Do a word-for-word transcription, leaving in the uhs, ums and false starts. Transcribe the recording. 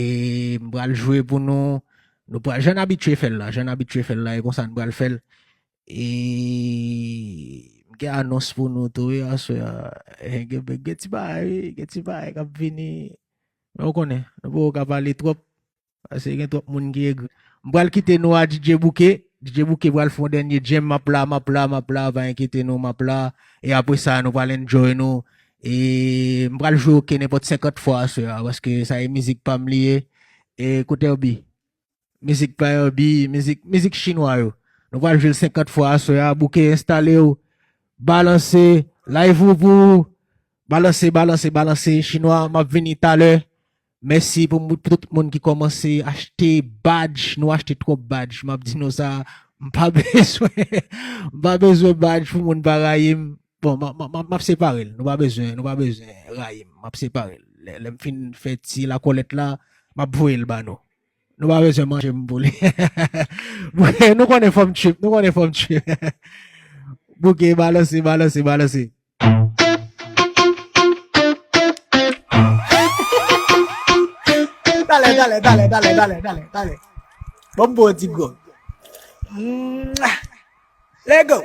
E m pral jwe pou nou. Nou pral, jan n abitye fè l la, jan n abitye fè l la, e konsa n pral fè l. E m gen anons pou nou tou, wi, aswè a. E gen, gen ti bagay, wi, gen ti bagay k ap vini. Men ou konnen, nou poko ka pale twòp. Paske gen twòp moun ki egri. M pral kite nou a D J Bouke. D J Bouke pral fè yon dènye jam, m ap la, m ap la, m ap la, pa enkyete nou, m ap la. E apre sa, nou pral enjoy nou. E m pral jwe oke nenpòt senkant fwa aswè a, paske sa e mizik pa m li ye. E kote Herbie? Mizik pa Herbie, mizik, mizik chinwa yo. Nou pral jwe l senkant fwa aswè a, Bouke, enstale w. Balanse, live ou pou ou. Balanse, balanse, balanse, chinwa, m ap vini talè. Mèsi pou, pou tout moun ki kòmanse achte badge. Nou achte twòp badge. M ap di nou sa, m pa bezwen, m pa bezwen badge pou moun pa rayi m. Bon, m, m, m, m ap separe l. Nou pa bezwen, nou pa bezwen rayi m. M ap separe l. Lè, lè m fin fè ti lakòlèt la, m ap voye l ba nou. Nou pa bezwen manje m pou li. Bouke, nou konnen fò m trip, nou konnen fò m trip. Bouke, balanse, balanse, balanse. Talè, talè, talè, talè, talè, talè, talè. Bon, m bon ti gwo. Mwah. Let go.